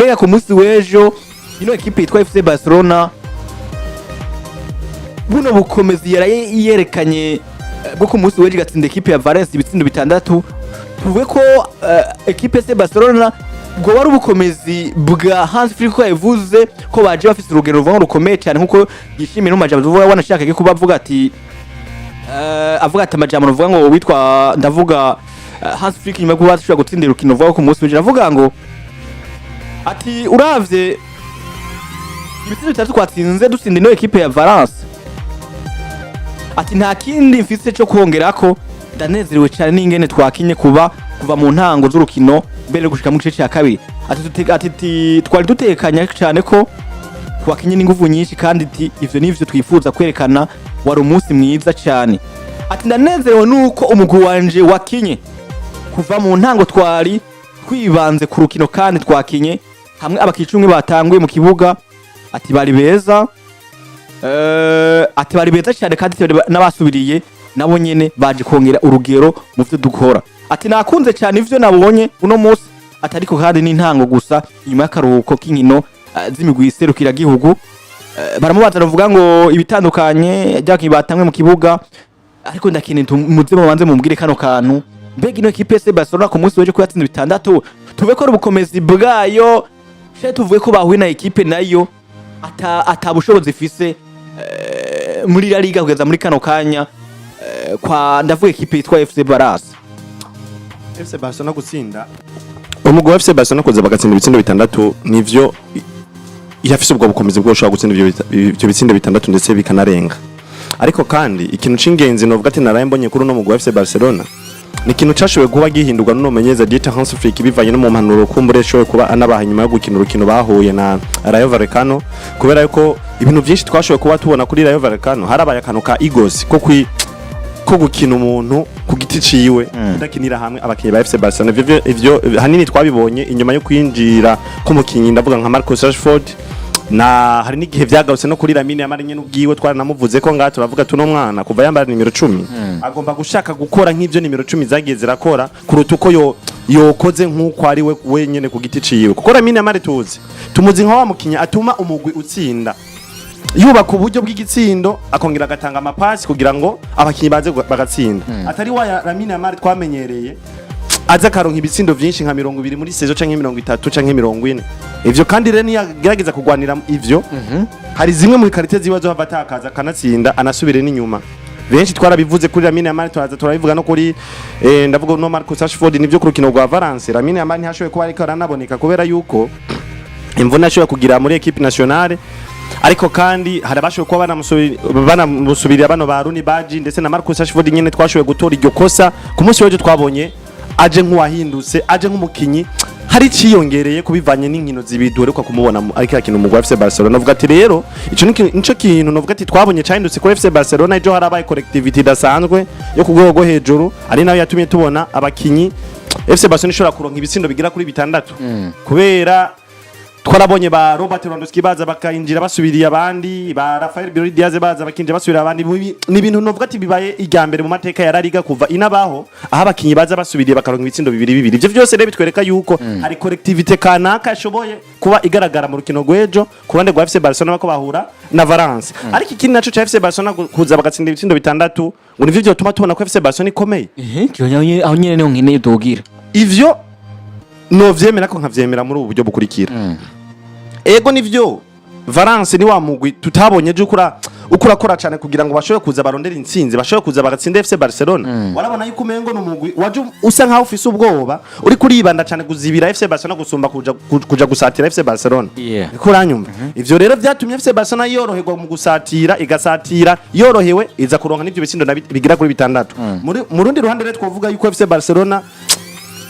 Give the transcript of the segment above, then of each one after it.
Mbega ku munsi w'ejo ino ekipe yitwa FC Barcelona, buno bukomezi yaraye yerekanye bwo ku munsi w'ejo igatsinda ekipe ya Valence ibitsindo 6, tuvuge ko ekipe FC Barcelona bwo wari ubukomezi bwa Hans Flick, ko yavuze ko baje bafise urugero ruvuga ngo rukomeye cyane, nkuko yishimiye no majambo tuvuga wanashaka kuba avuga ati avuga ati amajambo ruvuga ngo witwa ndavuga Hans Flick, nyuma yo kuba ashobora gutsindira urukino ruvuga ku munsi w'ejo, avuga ngo ati uravye ibitsindo 6 twatsinze dutsinda ino ekipe ya Valence, ati nta kindi mfise cyo kongerako, ndanezerewe cyane n'ingene twakinye kuba kuva mu ntango z'urukino mbere yo gushika mu gice cya kabiri, ati ati twari dutekanye cyane ko twakinye n'inguvu nyinshi, kandi ati ivyo nivyo twifuza kwerekana, wari umunsi mwiza cyane, ati ndanezerewe nuko umugwi wanje wakinye kuva mu ntango, twari twibanze ku rukino kandi twakinye hamwe, abakinnyi batanguye mu kibuga, ati bari beza, ati bari beza cyane, kandi n'abasubiriye nabo nyene baje kongera urugero mu vyo dukora, ati nakunze cyane ivyo nabonye uno munsi, ati ariko kandi n'intango gusa inyuma y'akaruhuko k'inkino z'imigwi iserukiragihugu. Baramubaza bavuga ngo ibitandukanye by'abakinyi batanguye mu kibuga, ariko ndakeneye muze mubanze mumbwire kano kantu: mbega ino ekipe FC Barcelona ku munsi w'ejo ko yatsinze 6, tuve ko ari ubukomezi bwayo, she tuvuge ko bahuye na ekipe nayo ata bushobozi ifise muri La Liga kugeza muri kano kanya, kwa ndavuga ekipe yitwa FC Barça? FC Barcelona gutsinda, umugwi wa FC Barcelona kuza bagatsinda ibitsindo 6, nivyo yafise ubwo bukomezi bwo ushobora gutsinda ivyo bitsindo 6 ndetse bikanarenga. Ariko kandi ikintu c'ingenzi novuga ati naraye mbonye kuri uno mugwi wa FC Barcelona ni ikintu cashoboye kuba gihindurwa n'uno menyereza Dieter Hans Flick, bivanye no mu mpanuro kumbure yashoboye kuba anabaha nyuma yo gukina urukino bahuye na Rayo Vallecano, kubera yuko ibintu byinshi twashoboye kuba tubona kuri Rayo Vallecano, harabaye akantu ka egos ko gukina umuntu ku giti ciwe, kudakinira hamwe abakinyi ba FC Barcelona. Ivyo hanini twabibonye inyuma yo kwinjira k'umukinyi, ndavuga nka Marcus Rashford, na hari n'igihe vyagarutse no kuri Lamine Yamal nyene ubwiwe. Twaranamuvuze ko ngaha turavuga tuno mwana kuva yambara nimero 10 agomba gushaka gukora nk'ivyo nimero 10 zagiye zirakora, kuruta uko yo yokoze nk'uko ari we wenyene ku giti ciwe, kuko Lamine Yamal tuzi tumuzi nka wa mukinyi atuma umugwi utsinda, yubaka uburyo bw'igitsindo, akongera agatanga amapasi kugira ngo abakinyi baze bagatsinda, atari wa Lamine Yamal twamenyereye aza akaronka ibitsindo vyinshi nka 20 muri saison canke 30 canke 40. Ivyo kandi rero niyo agerageza kugwanira ivyo, hari zimwe muri qualité ziwe azohava atakaza, akanatsinda anasubire n'inyuma. Benshi twarabivuze kuri Lamine Yamal, turaza turabivuga no kuri ndavuga no Marcus Rashford. Nivyo, ku rukino rwa Valence Lamine Yamal ntiyashoboye kuba ariko aranaboneka kubera yuko imvune ashoboye kugira muri équipe nationale, ariko kandi hari abashoboye kuba banamusubirira, bano ba Roony Bardghji ndetse na Marcus Rashford nyene. Twashoboye gutora iryo kosa. Ku munsi w'ejo twabonye aje nk'uwahindutse, aje nk'umukinyi hari iciyongereye kubivanye n'inkino zibiri duheruka kumubona ariko yakina umugwi wa FC Barcelona. Navuga ati rero ico nico kintu navuga ati twabonye cahindutse kuri FC Barcelona ejo. Harabaye collectivité idasanzwe yo ku rwego rwo hejuru, ari nayo yatumye tubona abakinyi FC Barcelona ishobora kuronka ibitsindo bigera kuri 6, kubera twarabonye ba Robert Lewandowski baza bakayinjira basubiriye abandi, ba Rafael Brito Diaz baza bakinjira basubira abandi. Ni ibintu novuga ati bibaye irya mbere mu mateka ya La Liga kuva inabaho, aho abakinyi baza basubiriye bakaronka ibitsindo bibiri bibiri. Ivyo vyose rero bitwereka yuko hari collectivité kanaka ishoboye kuba igaragara mu rukino rw'ejo ku ruhande rwa FC Barcelona bako bahura na Valence. Ariko ikindi naco ca FC Barcelona kuza bagatsinda ibitsindo 6, ngo nivyo vyotuma tubona ko FC Barcelona ikomeye? Aho nyene niho nkeneye tugira. Ivyo novyemera ko nkavyemera muri ubu buryo bukurikira: ego nivyo, Valence ni wa mugwi tutabonye ejo ukura uko urakora cyane kugira ngo bashobore kuza barondera intsinzi, bashobore kuza bagatsinda FC Barcelona. Warabona yuko umengo ni umugwi waje usa nkaho ufise ubwoba, uri kuribanda cyane kuzibira FC Barcelona gusumba kuja gusatira FC Barcelona. Niko uranyumva? Ivyo rero vyatumye FC Barcelona yoroherwa mu gusatira, igasatira yorohewe, iza kuronka n'ivyo bitsindo bigera kuri 6. Muri mu rundi ruhande rero twovuga yuko FC Barcelona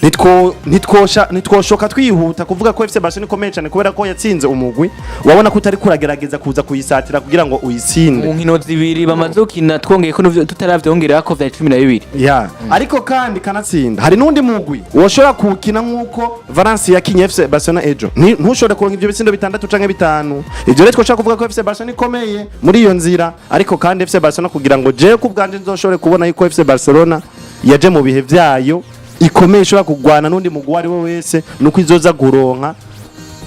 nitwo nitwosha nitwoshoka twihuta kuvuga ko FC Barcelona ikomeye cyane, kubera ko yatsinze umugwi wabona ko utari kuragerageza kuza kuyisatira kugira ngo uyitsinde. Mu nkino zibiri bamaze gukina, twongeye ko tutaravyongera ko vyari 12. Ya, ariko kandi kanatsinda hari n'undi mugwi woshobora kuwukina nk'uko Valence yakinye FC Barcelona ejo, ntushobore kuronka ivyo bitsindo 6 canke 5. Ivyo rero twoshobora kuvuga ko FC Barcelona ikomeye muri iyo nzira. Ariko kandi FC Barcelona, kugira ngo jewe ku bwanje nzoshobore kubona yuko FC Barcelona yaje mu bihe vyayo ikomeye, ishobora kugwana n'undi mugwi uwo ari we wese, nuko izoza kuronka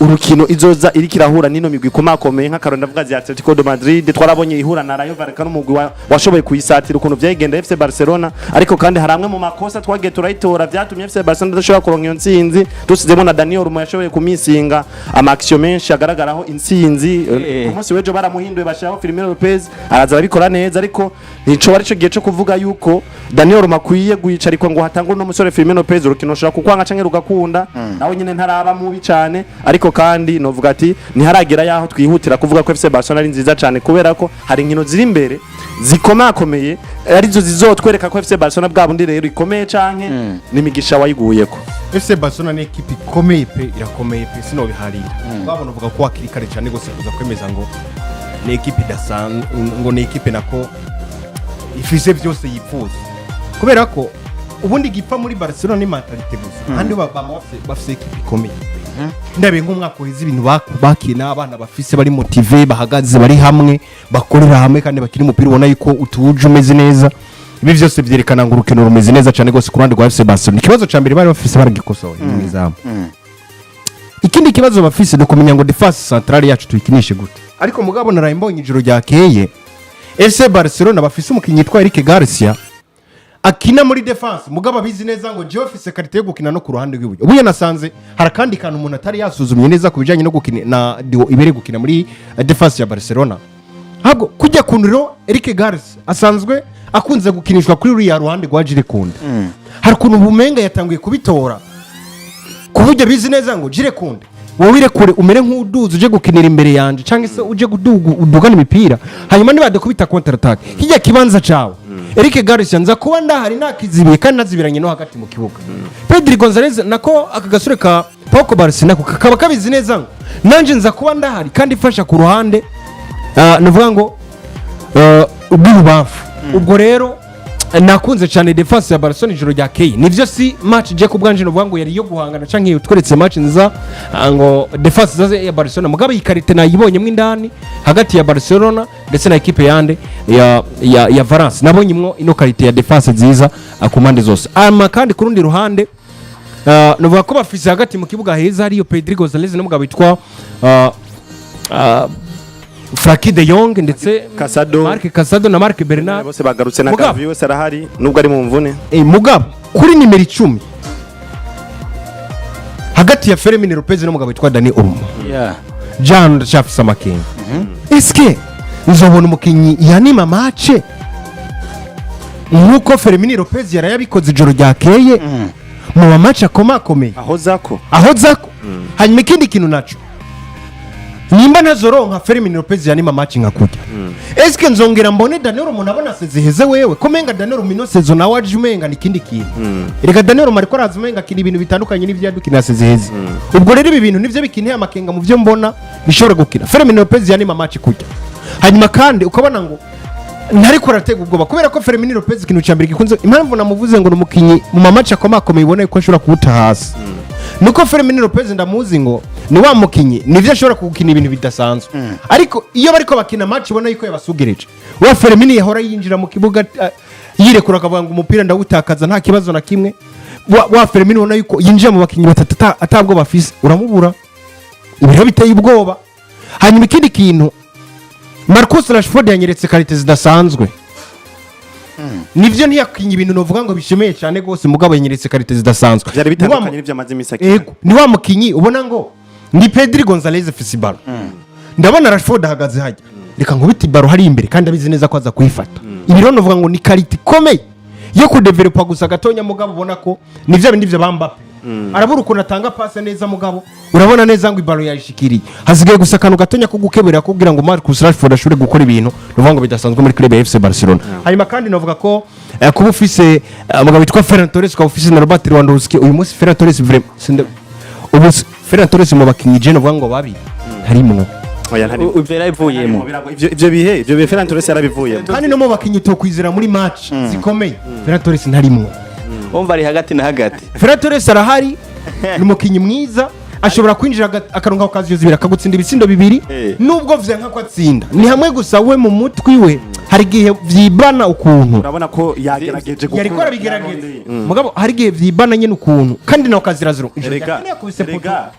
Urukino izoza iriko irahura nino migwi ikomakomeye, nk'akarorero ndavuga za Atletico de Madrid, twarabonye ihura na Rayo Vallecano, umugwi washoboye kuyisatira ukuntu vyagenda FC Barcelona. Ariko kandi hari amwe mu makosa twagiye turayitora vyatumye FC Barcelona idashobora kuronka iyo ntsinzi, dusizemo na Daniel Olmo yashoboye kumisinga ama action menshi agaragaraho intsinzi. Ku munsi w'ejo baramuhinduye, bashiraho Fermin Lopez, araza arabikora neza, ariko ntico ari cyo gihe cyo kuvuga yuko Daniel Olmo akwiye guyicarikwa ngo hatangwe no musore Fermin Lopez. Urukino rushobora kukwanga canke rugakunda, nawe nyine ntaraba mubi cane, ariko kandi novuga ati ntiharagera yaho twihutira kuvuga ko FC Barcelona ari nziza cane, kubera ko hari inkino ziri imbere zikomakomeye arizo zizotwereka ko FC Barcelona bwa bundi rero ikomeye canke n'imigisha wayiguyeko. FC Barcelona ni ekipe ikomeye pe, irakomeye pe, sinobiharira. Babona uvuga ko hakiri kare cyane gose kuza kwemeza ngo ni ekipe idasanzwe, ngo ni ekipe nako ifise byose yipfuza, kubera ko ubundi gipfa muri Barcelona ni mentalité gusa. Kandi bafise ekipe ikomeye. Ndabe nk'umwaka uheze ibintu bakina, abana bafise bari motivés, bahagaze, bari hamwe, bakorera hamwe kandi bakina umupira ubona yuko utuje, umeze neza. Ibi byose byerekana ngo urukino rumeze neza cyane rwose ku ruhande rwa FC Barcelona. Ikibazo cya mbere bari bafise baragikosoye mu izamu. Ikindi kibazo bafise ni ukumenya ngo défense centrale yacu tuyikinishe gute. Ariko mugabo naraye mbonye ijoro ryakeye FC Barcelona bafise umukinnyi yitwa Eric Garcia akina muri défense, mugabo abizi neza ngo jewe afise qualité yo gukina no ku ruhande rw'iburyo. Ubu nasanze hari akandi kantu umuntu atari yasuzumye neza ku bijyanye no gukina na duo ibere gukina muri défense ya Barcelona. Ahubwo kujya kuntu rero Eric Garcia asanzwe akunze gukinishwa kuri ruriya ruhande rwa Jules Koundé, hari ukuntu bumenga yatanguye kubitora ku buryo bizi neza ngo Jules Koundé, wowe irekure umere nk'uduza uje gukinira imbere yanje, cyangwa se uje guduga udugana imipira, hanyuma nibadukubita counter attack kijya kibanza cawe, Eric Garcia nza kuba ndahari nakizibiye kandi nazibiranye no hagati mu kibuga. Pedri Gonzalez nako, aka gasore ka Pau Cubarsi nako kakaba kabizi neza ngo nanje nza kuba ndahari kandi ifasha ku ruhande, nuvuga ngo rw'ibubamfu. Ubwo rero nakunze cyane défense ya Barcelona ijoro ryakeye. Nivyo si match je ku bwanje novuga ngo yari yo guhangana canke utweretse match nziza, ngo défense nziza ya Barcelona, mugabo iyi qualité nayibonyemo indani hagati ya Barcelona ndetse na équipe yande ya Valence. Nabonyemwo ino qualité ya défense nziza ku mpande zose. Ama kandi ku rundi ruhande, novuga ko bafise hagati mu kibuga heza, hariyo Pedri Gonzalez n'umugabo witwa Frenkie de Jong ndetse Casado. Marc Casado na Marc Bernal. Bose bagarutse na Mugabo. Gavi wese arahari nubwo ari mu mvune. Mugabo kuri nimero 10 hagati ya Fermin Lopez n'umugabo witwa Dani Olmo, Jean ndacyafise amakenga. Eske nzobona umukinnyi yanima match nk'uko Fermin Lopez yarayabikoze ijoro ryakeye mu ma match akomakomeye? Aho zako. Aho zako. Hanyuma ikindi kintu naco, nimba ntazoronka Fermin Lopez yanima match nka kurya, eske nzongera mbone Daniel umuntu abona seziheze wewe ko menga Daniel mino saison nawe aje umenga ni ikindi kintu? Reka Daniel mariko araza umenga akina ibintu bitandukanye n'ivyo yadukina seziheze. Ubwo rero ibi bintu nivyo bikinteye amakenga mu byo mbona bishobora gukina Fermin Lopez yanima match kurya. Hanyuma kandi ukabona ngo ntariko aratega ubwoba, kubera ko Fermin Lopez ikintu cya mbere gikunze, impamvu namuvuze ngo ni umukinnyi mu ma match akomakomeye ubona ko ashobora kuwuta hasi, nuko Fermin Lopez ndamuzi ngo ni wa mukinnyi nivyo ashobora gukina ibintu bidasanzwe, ariko iyo bariko bakina match ubona yuko yabasugereje, wa Fermin yahora yinjira mu kibuga yirekura akavuga ngo umupira ndawutakaza nta kibazo na kimwe, wa Fermin ubona yuko yinjira mu bakinnyi batatu atabwo bafise, uramubura. Ibiro biteye ubwoba. Hanyuma ikindi kintu, Marcus Rashford yanyeretse qualité zidasanzwe. Nivyo ntiyakinye ibintu novuga ngo bishemeye cyane rwose, mugabo yanyeretse qualité zidasanzwe. Byari Ni wa bitandukanye n'ibyo amaze iminsi akina. Ego, ni wa mukinyi ubona ngo ni Pedri Gonzalez afise i ballon, ndabona Rashford ahagaze hajya, reka nkubite i ballon hari imbere, kandi abizi neza ko aza kuyifata. Ibi rero novuga ngo ni qualité ikomeye yo kudevelopa gusa gatonya, mugabo ubona ko ni bya bindi bya Mbappe, arabura ukuntu atanga passe neza, mugabo urabona neza ngo i ballon yayishikiriye, hasigaye gusa akantu gatonya ko gukebera kugira ngo Marcus Rashford ashobore gukora ibintu nuvuga ngo bidasanzwe muri club ya FC Barcelona. Hanyuma kandi navuga ko kuba ufise umugabo witwa Ferran Torres, ukaba ufise na Robert Lewandowski uyu munsi, Ferran Torres vraiment ubu Ferran Torres mu bakinyi je novuga ngo babi harimwo. Oya, ntari. Ivyo yarabivuyemo. Ivyo bihe Ferran Torres yarabivuyemo. Kandi no mu bakinyi tokwizera muri match zikomeye, Ferran Torres ntarimwo. Umva, ari hagati na hagati. Ferran Torres arahari, ni umukinyi mwiza, ashobora kwinjira akaronka occasion zibiri akagutsinda ibitsindo bibiri. Nubwo vyanka ko atsinda ni hamwe gusa, we mu mutwi we hari igihe vyibana ukuntu. Urabona ko yagerageje gukora. Yariko arabigerageza, mugabo hari igihe vyibana nyene ukuntu, kandi nawe kaziraziro. Erega, erega.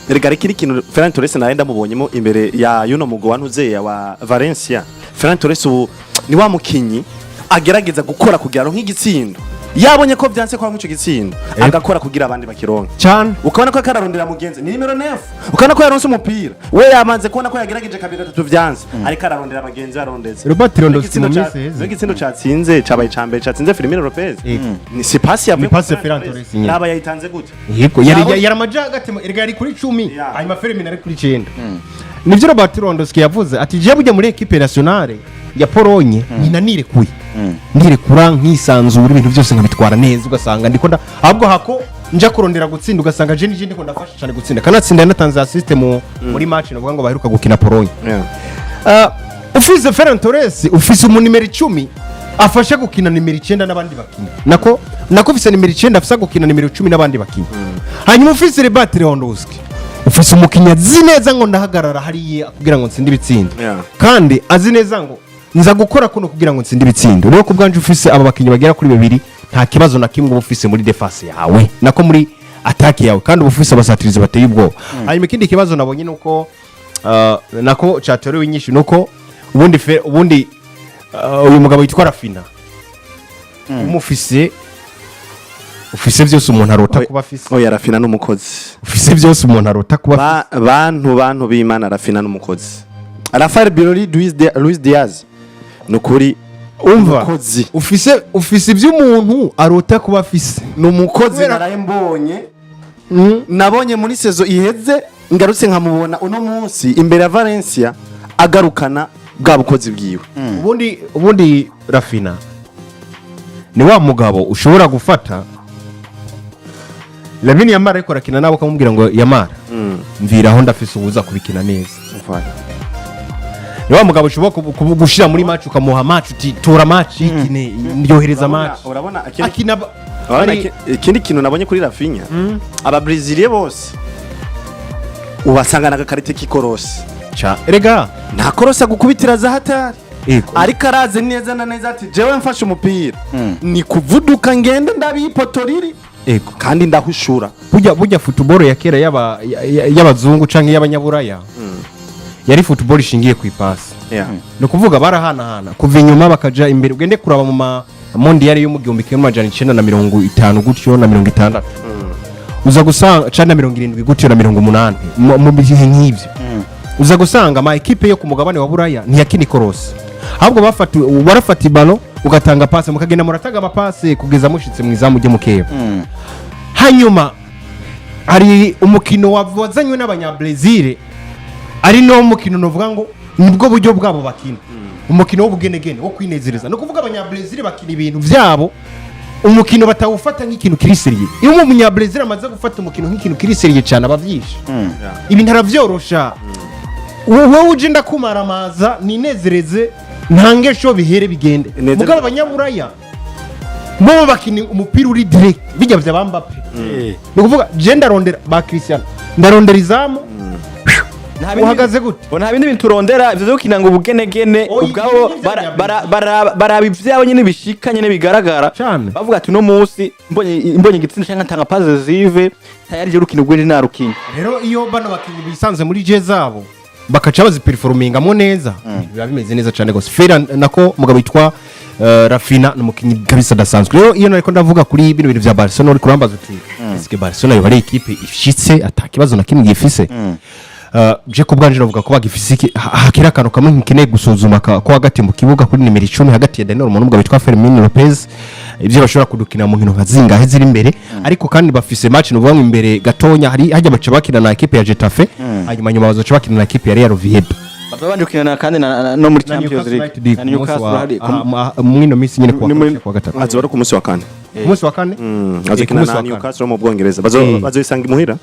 Erega reka ikintu Ferran Torres nawe ndamubonyemo imbere ya yuno mugwi wa ntuzeya wa Valencia. Ferran Torres ubu ni wa mukinyi agerageza gukora kugira aronke igitsindo. Yabonye ko vyanse kwa ico gitsindo, agakora kugira abandi bakironke. Cyane. Ukabona ko kararondera mugenzi, ni nimero 9. Ukabona ko yaronse umupira, we yamanze kubona ko yagerageje kabiri, gatatu, vyanse, ariko ararondera bagenzi, arondetse. Robert Lewandowski mu Igitsindo minsi iheze. Igitsindo catsinze cabaye ca mbere catsinze Fermin Lopez Yego. ni si passe yavuye Ni passe kuri Ferran Torres nyene. Naba yayitanze gute? Yego, yari yaramaja hagati erega yari kuri 10, hanyuma Fermin ari kuri 9. Nivyo Robert Lewandowski yavuze ati: "Je bujya muri équipe nationale ya Pologne nyina nirekuye, ndirekura nkisanzura, ibintu byose nkabitwara neza, ugasanga ndiko nda ahubwo hako nja kurondera gutsinda, ugasanga je nije ndiko ndafasha cyane gutsinda." Kanatsinda, yanatanze assist muri match novuga ngo baheruka gukina Pologne. Ufise Ferran Torres, ufise umu nimero 10 afasha gukina nimero 9 n'abandi bakinyi, nako ufise nimero 9 afasha gukina nimero 10 n'abandi bakinyi. Hanyuma ufise Robert Lewandowski, ufise umukinyi azi neza ngo ndahagarara hariya kugira ngo ntsinde ibitsindo, kandi azi neza ngo nza gukora kuno kugira ngo ntsinde ibitsindo. Rero ku bwanje, ufise aba bakinyi bagera kuri babiri, nta kibazo na kimwe uba ufise muri défense yawe, nako muri attaque yawe, kandi uba ufise abasatirizi bateye ubwoba. Hanyuma ikindi kibazo nabonye nuko nako catorewe inyishu, nuko ubundi uyu mugabo yitwa Raphinha, umufise, ufise byose umuntu arota kuba afise. Oya, Raphinha n'umukozi. Ufise byose umuntu arota kuba afise. Bantu b'Imana, Raphinha n'umukozi. Rafael Birori Luis Diaz nukuri Umva, umukozi. ufise ibyo umuntu arota kuba afise. Ni umukozi. Kubera- Naraye mbonye, nabonye muri saison iheze, ngarutse nkamubona uno munsi imbere ya Valencia agarukana bwa bukozi bwiwe. Ubundi Raphinha ni wa mugabo ushobora gufata Lamine Yamal ariko arakina nawe, ukamubwira ngo: "Yamal, mviraho, ndafise uwuza kubikina neza." Ni wa mugabo ushobora gushira muri match, ukamuha match uti: "Tora match, ikine, ndyohereza match." Urabona Akina urabona ikindi kintu nabonye kuri Raphinha, Ababreziliye bose ubasanga n'agakarite k'ikorosi. Ca erega. Nta korosi agukubitira za hatari, Ego. ariko araze neza na neza ati: "Jewe mfashe umupira ni kuvuduka, ngende ndabipoto riri kandi ndahushura." Burya football ya kera y'abazungu canke y'abanyaburaya yari football ishingiye ku ipasi. Ni ukuvuga barahanahana kuva inyuma bakaja imbere. Ugende kuraba mu ma mondial yo mu 1950 gutyo na 60, uza gusanga cana 70 gutyo na 80, mu bihe nk'ivyo uza gusanga ama ekipe yo ku mugabane wa Buraya ntiyakina ikorosi, ahubwo bafata warafata ibalo ugatanga pase, mukagenda muratanga amapase kugeza mushitse mu izamu ryo mukeba. Hanyuma hari umukino wazanywe n'Abanyabrezil, ari no mukino novuga ngo nibwo buryo bwabo bakina umukino w'ubugenegene wo kwinezereza. Ni ukuvuga Abanyabrezil bakina ibintu byabo, umukino batawufata nk'ikintu kiri sérieux. Iyo umunyabrezil amaze gufata umukino nk'ikintu kiri sérieux cyane, aba avyishe ibintu, aravyorosha. Wowe uje ndakumaramaza, ninezereze, ntange sho bihere bigende. Inezereze. Mugabo Abanyaburaya bo bakina umupira uri direct, bijya vya ba Mbappe. Ni ukuvuga je ndarondera ba Cristiano, ndarondera izamu. Uhagaze gute? Bo nta bindi bintu turondera ivyo vyo gukina ngo ubugenegene. Oya, ubwabo ibyo ni baraba ivyabo nyene bishika nyene bigaragara. Cane. Bavuga ati: "Uno munsi mbonye igitsinda canke ntanga passe décisive, tayari je urukino rw'ejo narukinye." Rero iyo bano bakinnyi bisanze muri je zabo bakaca baziperformingamo neza, biba bimeze neza cyane gose. Ferran, nako mugabo witwa Raphinha ni umukinnyi kabisa adasanzwe. Rero iyo nariko ndavuga kuri bino bintu vya Barcelona, uri kurambaza uti: "Eske Barcelona yoba ari ekipe ishitse ata kibazo na kimwe gifise?" Je ku bwanje navuga ko bagifise hakiri akantu kamwe nkeneye gusuzuma ko hagati mu kibuga kuri nimero 10, hagati ya Daniel Olmo n'umugabo witwa Fermin Lopez, ibyo bashobora kudukina mu nkino nka zingahe ziri imbere. Ariko kandi bafise match nuvuga ngo imbere gatonya hari hajya baca bakina na ekipe ya Getafe, hanyuma nyuma bazoca bakina na ekipe ya Real Oviedo. Babanje gukina kandi no muri Na Champions Newcastle League United na ku munsi Newcastle hari mwino minsi nyine kuwa Ni muri- kuwa gatatu. Azoba ari ku munsi wa kane. Ku munsi wa kane. Ku Azokina munsi na wa kane. Newcastle wo mu Bwongereza. Bazoyisanga imuhira.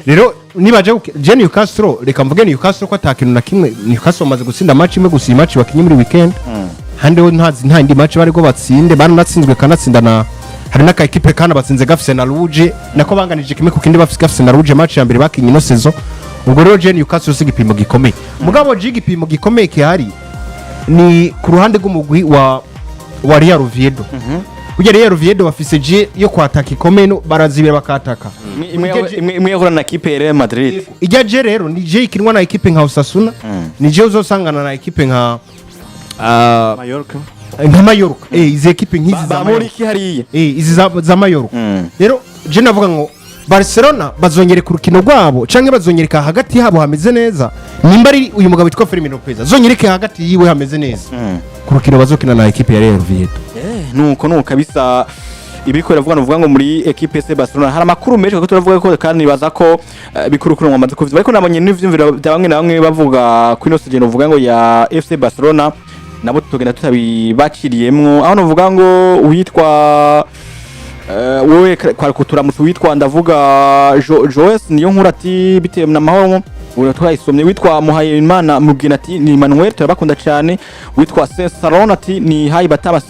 Rero nibaje je Newcastle, reka mvuge Newcastle ko ata kintu na kimwe. Newcastle bamaze gutsinda match imwe gusa, iyi match bakinye muri weekend. Handi ho nta indi match bari go batsinde, banatsinzwe kanatsinda na hari n'aka ekipe kana batsinze gafise na rouge, nako banganije kimwe ku kindi bafise gafise na rouge match ya mbere bakinye ino saison. Ubwo rero je Newcastle si igipimo gikomeye, mugabo je igipimo gikomeye kihari ni ku ruhande rw'umugwi wa Real Oviedo. Burya rero Oviedo bafise jeu yo kwataka ikomeye, no barazibira bakataka. Imwe yahura na kipe ya Real Madrid. Ijya jeu rero ni jeu ikinwa na ekipe nka Osasuna, ni jeu uzosangana na ekipe nka Mallorca. Nka Mallorca, izi ekipe nk'izi za ba Mallorca. muri hariya. Izi za Mallorca. Rero je navuga ngo Barcelona bazonyereka urukino rwabo canke bazonyereka hagati yabo hameze neza. Nimba ari uyu mugabo witwa Fermin Lopez, azonyereke hagati yiwe hameze neza ku rukino bazokina na ekipe ya Real Oviedo. Nuko kabisa ibiko biravuga, nuvuga ngo muri ekipe FC Barcelona hari amakuru menshi, kuko turavuga ko kandi baza ko bikuru kuri ngo kuvyumva, ariko nabonye n'ivyumviro bya bamwe na bamwe bavuga kuri ino sujet, nuvuga ngo ya FC Barcelona nabo tugenda tutabibaciriyemwo, aho nuvuga ngo uwitwa wewe kwari kuturamutsa, witwa ndavuga Joes niyo nkuru ati bitewe na mahoro ubu twayisomye, witwa Muhayimana Mugina ati ni Emmanuel turabakunda cyane, witwa Salon ati ni Hayi Batama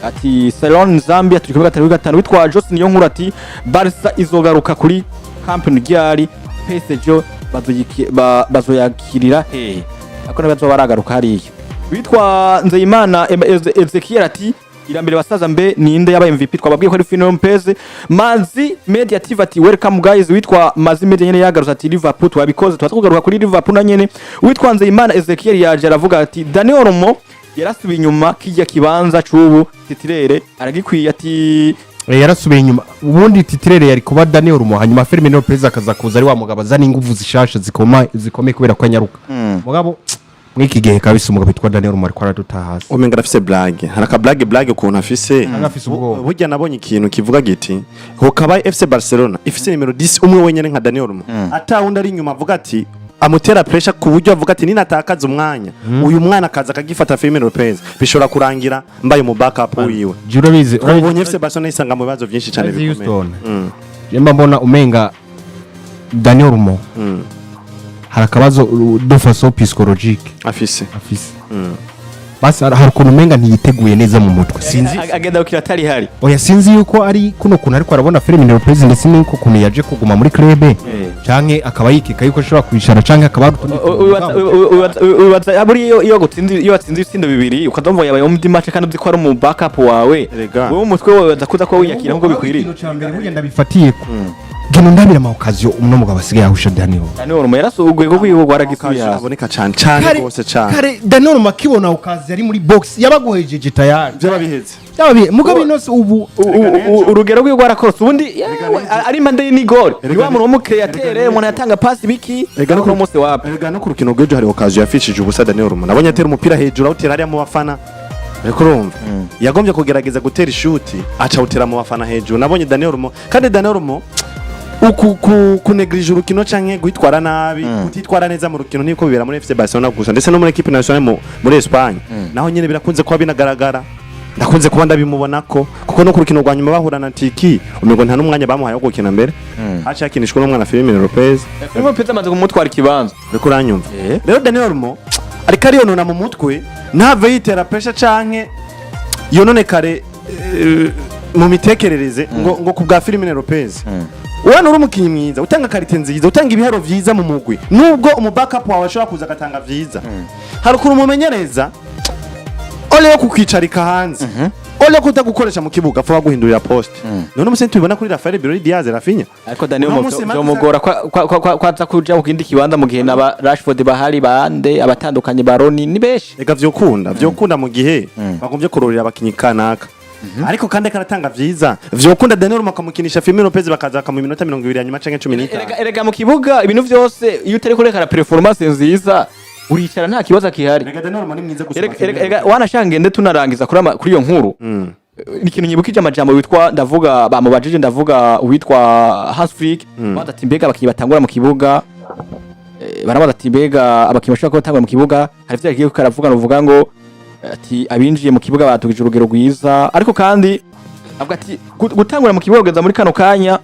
ati Salon Zambia turi kuri gatanu gatanu, witwa Jos niyo nkuru ati Barca izogaruka kuri Camp Nou ryari? PSG bazoyakirira hehe? Ako nabazo baragaruka hariya. Witwa Nzeyimana Ezekiel ati irambere basaza, mbe ninde yabaye MVP? Twababwiye ko ari Fino Lopez. Mazi Media TV ati welcome guys. Witwa Mazi Media nyene yagarutse ati Liverpool twabikoze, twaza kugaruka kuri Liverpool na nyene. Witwa Nzeyimana Ezekiel yaje aravuga ati Dani Olmo yarasubiye inyuma, kijya kibanza c'ubu titulaire aragikwiye ati. Yarasubiye inyuma. Ubundi titulaire yari kuba Daniel Olmo, hanyuma Fermin Lopez akaza kuza ari wa mugabo azana inguvu zishasha zikomeye kubera ko anyaruka. Mugabo mw'iki gihe kabisa umugabo witwa Daniel Olmo ariko araduta hasi. Umenga arafise blague, hari aka blague ukuntu afise. Afise ubwoba. Burya nabonye ikintu kivuga giti hokaba FC Barcelona ifise nimero 10 umwe wenyene nka Daniel Olmo, ata wundi ari inyuma avuga ati amutera pressure ku buryo avuga ati ninatakaza umwanya uyu mwana akaza akagifata Fermin Lopez, bishobora kurangira mbaye mu backup wiwe. Je urabizi. Ubonye FC Barcelona isanga mu bibazo byinshi cyane Urabizi bikomeye. Houston. Je mba mbona umenga Daniel Olmo hari akabazo de façon psychologique afise. Afise. Basi hari ukuntu umenga ntiyiteguye neza mu mutwe, sinzi. Agenda gukina atari hari. Oya, sinzi yuko ari kuno kuntu ariko arabona Fermin Lopez ndetse n'uko kuntu yaje kuguma muri club, canke akaba yikeka yuko ashobora kwicara, canke akaba hari utundi tuntu. Ubaza buri iyo watsinze ibitsindo bibiri ukazumva yabaye mu match kandi uzi ko ari umu backup wawe, Erega. wowe umutwe wawe waza kuza ko wiyakira nkuko bikwiriye. Ikintu ca mbere burya ndabifatiye ko gino ndabira ama occasion umwe mugabo asigaye ahusha Daniel. Dani Olmo yarasuguye kuko iwe waragisubiye hasi. Aboneka cyane cyane rwose cyane. Kare Daniel Olmo akibona occasion ari muri box yabaguhejeje tayari. Byaba biheze. Byaba mugabo ino ubu Urugero rwiwe rwarakorotse, ubundi yewe, ari impande ni goal, ni wa muntu w'umu créateur, umuntu yatanga passe biki. Erega no no munsi wapi. Erega no ku rukino rw'ejo hari occasion yafishije ubusa Daniel Olmo. Nabonye atera umupira hejuru, awutera hariya mu bafana. Ariko urumva yagombye kugerageza gutera ishuti, aca awutera mu bafana hejuru. Nabonye Daniel Olmo, kandi Daniel Olmo uku kunegrije urukino canke guitwara nabi, kutitwara neza mu rukino niko bibera muri FC Barcelona gusa, ndetse no muri équipe nationale muri Espagne naho nyene birakunze kuba binagaragara, ndakunze kuba ndabimubonako, kuko no ku rukino rwa nyuma bahura na Tiki umengo nta n'umwanya bamuhaye wo gukina mbere, haciye hakinishwa n'umwana Fermin Lopez. Fermin Lopez amaze kumutwara ikibanza. Uriko uranyumva? Rero Daniel Olmo ariko ariyonona mu mutwe, ntave yitera pressure canke yononekare mu mitekerereze ngo ku bwa Fermin Lopez. Ubona uri umukinnyi mwiza, utanga qualité nziza, utanga ibiharo vyiza mu mugwi, nubwo umu backup wawe ashobora kuza agatanga vyiza, hari ukuntu umumenyereza ole yo kukwicarika hanze, ole yo kutagukoresha mu kibuga, apfa baguhindurira poste. None umunsi tubibona kuri Rafael Birori Diaz, Rafinha. Ariko Dani Uno Olmo munsi vyomugora kwa aza kuja ku kindi kibanza mu gihe naba Rashford bahari, bande abatandukanye ba Roni ni benshi. Ega vyokunda mu gihe bagombye kurorera abakinyi kanaka, ariko kandi karatanga vyiza, vyokunda Daniel Olmo akamukinisha Fermin Lopez, bakaza bakamuha iminota 20 ya nyuma canke 15. Erega mu kibuga ibintu vyose, iyo utari kurekana performance nziza uricara, nta kibazo kihari. Erega Daniel Olmo ni mwiza gusumba Erega Fermin. wanashaka ngende tunarangiza kuri iyo nkuru. Ni ikintu nyibukije amajambo witwa ndavuga bamubajije, ndavuga uwitwa Hans Flick, baza ati mbega abakinyi batangura mu kibuga, barabaza ati mbega abakinyi bashobora kuba batangura mu kibuga, hari ivyo yagiye karavuga, nuvuga ngo ati abinjiye mu kibuga batugije urugero rwiza, ariko kandi avuga ati gutangura mu kibuga kugeza muri kano kanya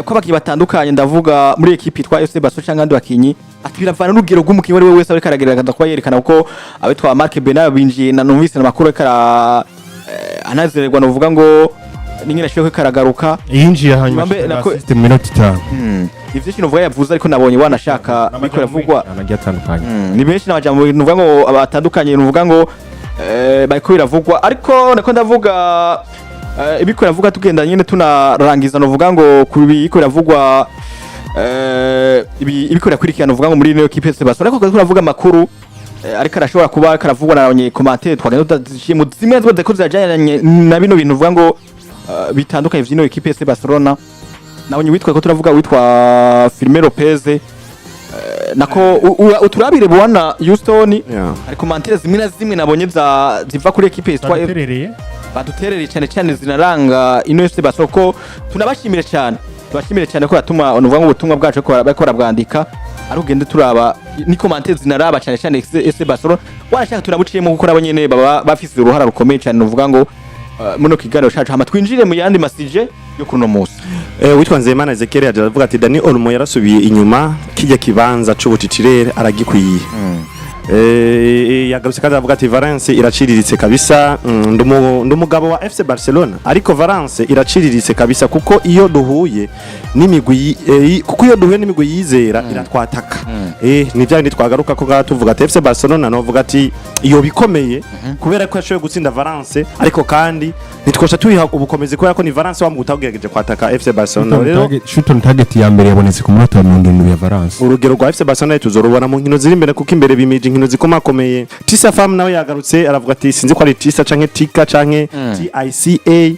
ko abakinyi batandukanye, ndavuga muri ekipi yitwa FC Barcelona cyangwa abandi bakinyi, ati biravana n'urugero rw'umukinyi uwo ari we wese ariko aragerageza kuba yerekana, kuko abitwa Marc Bernal binjiye na numvise amakuru ariko anazererwa, nuvuga ngo n'ingene ashoboye ko karagaruka. Yinjiye hanyuma Mbe- assist mu minota 5. Ivyo kintu uvuga yavuze, ariko nabonye wanashaka biriko biravugwa agiye atandukanye. Ni benshi n'amajambo nuvuga ngo abatandukanye, nuvuga ngo Bariko biravugwa, ariko nako ndavuga ibiko biravugwa, tugenda nyene tunarangiza, novuga ngo ku biko biravugwa, ibiko birakurikirana, uvuga ngo muri ino ekipe FC Barcelona, ariko turavuga amakuru ariko arashobora kuba ariko aravugwa na commentaire twagenda tutazishyiye mu zimwe zose ko zirajyanye na bino bintu, uvuga ngo bitandukanye vy'ino ekipe FC Barcelona. Nabonye witwa ko turavuga witwa Firme Lopez, nako uturabire bwana Houston. Hari commentaire zimwe na zimwe nabonye za ziva kuri ekipe yitwa Baduterereye. Baduterereye cyane cyane zinaranga ino FC Barcelona, ko tunabashimire cyane, tubashimire cyane ko batuma unuvuga ngo ubutumwa bwacu ko bariko barabwandika, ari ugende turaba ni commentaire zinaraba cyane cyane FC Barcelona, wanashaka tunabuciyemo kuko nabo nyene baba bafise uruhara rukomeye cyane, nuvuga ngo muno kiganiro cacu, hama twinjire mu yandi masije yo kuno munsi. Witwa Nzeyimana Ezekiel yaje aravuga ati Dani Olmo yarasubiye inyuma, kijya kibanza c'ubu titulaire aragikwiye. Yagarutse kandi aravuga ati Valence iraciriritse kabisa. Ndumugabo wa FC Barcelona, ariko Valence iraciriritse kabisa kuko iyo duhuye n'imigwi kuko iyo duhuye n'imigwi yizera iratwataka. Ni bya bindi twagaruka ko ngaha tuvuga ati FC Barcelona, novuga ati iyo bikomeye kubera ko yashoboye gutsinda Valence, ariko kandi ntitwosha tuyiha ubukomezi kubera ko ni Valence wa utagerageje kwataka FC Barcelona rero. Shoot on target ya mbere yabonetse ku munota wa 70 ya Valence. Urugero rwa FC Barcelona tuzorubona mu nkino ziri imbere, kuko imbere bimije inkino zikomakomeye. Tisa Fam nawe yagarutse aravuga ati sinzi ko ari Tisa canke Tika canke TICA.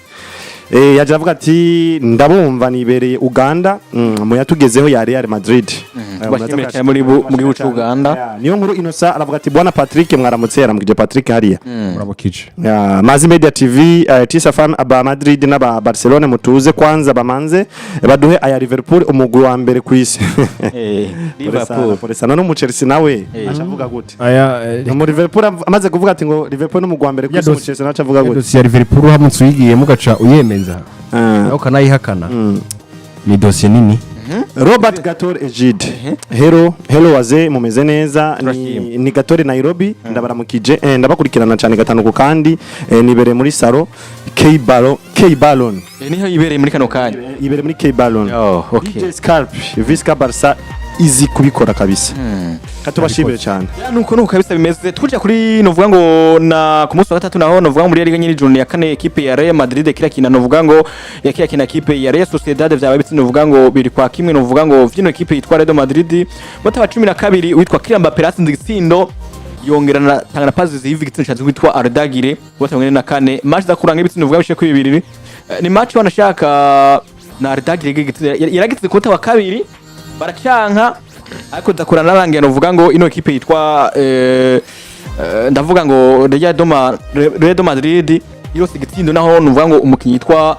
Yaje avuga ati ndabumva nibereye Uganda, muyatugezeho ya Real Madrid. Tubashimire cyane mu gihugu c'Uganda. Yeah, niyo nkuru Innocent aravuga ati bwana Patrick mwaramutse, yaramukije Patrick hariya. Uramukije. Ya, Mazi Media TV, Tisa Fan, aba Madrid n'aba Barcelona mutuze kwanza bamanze baduhe aya Liverpool, umugwi wa mbere ku isi. Liverpool. Pole sana, no mu Chelsea nawe acavuga gute? Aya Mu Liverpool amaze kuvuga ati ngo Liverpool n'umugwi wa mbere ku Ya isi, mu Chelsea nawe acavuga gute? Dosiye ya Liverpool uramutse uyigiyemo ugaca uyemeza Ah. nawe ukanayihakana, ni dosiye nini. Robert Gator Egide, hello hello waze, mumeze neza? Turashima. Ni Gatore Nairobi, ndabaramukije, ndabakurikirana cyane gatanu ku kandi, nibereye muri salo K Ballon, K Ballon. Niho yibereye muri kano kanya. Ibereye muri K Ballon. Oh, okay. DJ Scarp Visca Barca izi kubikora kabisa, katubashimire cyane. Ya, nuko kabisa bimeze. Tuja kuri novuga ngo na ku munsi wa gatatu naho, novuga ngo muri Liga nyiri journée ya kane, ekipe ya Real Madrid kira kina, novuga ngo ya kira kina ekipe ya Real Sociedad, vyabaye bitsi novuga ngo 2-1, novuga ngo vyino ekipe yitwa Real Madrid. Mota wa 12 witwa Kylian Mbappé yatsinze igitsindo, yongera na tanga na passe ziva igitsindo cya witwa Arda Güler bose 44. Match za kuranga ibitsindo novuga bishye kuri bibiri. Ni match wanashaka na Arda Güler igitsindo yaragitse ku wa kabiri baracanka, ariko ndakura narangiye, novuga ngo ino ekipe yitwa ndavuga ngo Real de Madrid yose igitsindo, naho nuvuga ngo umukinyi yitwa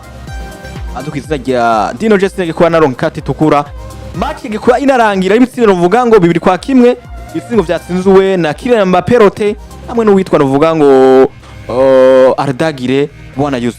azwi ku izina rya Dino Jessin kuba naronka kati itukura. Match igikora inarangira ibitsindo novuga ngo 2-1, ibitsindo vyatsinzwe na Kylian Mbappé Rote hamwe n'uwitwa novuga ngo Arda Güler, bwana Yusuf.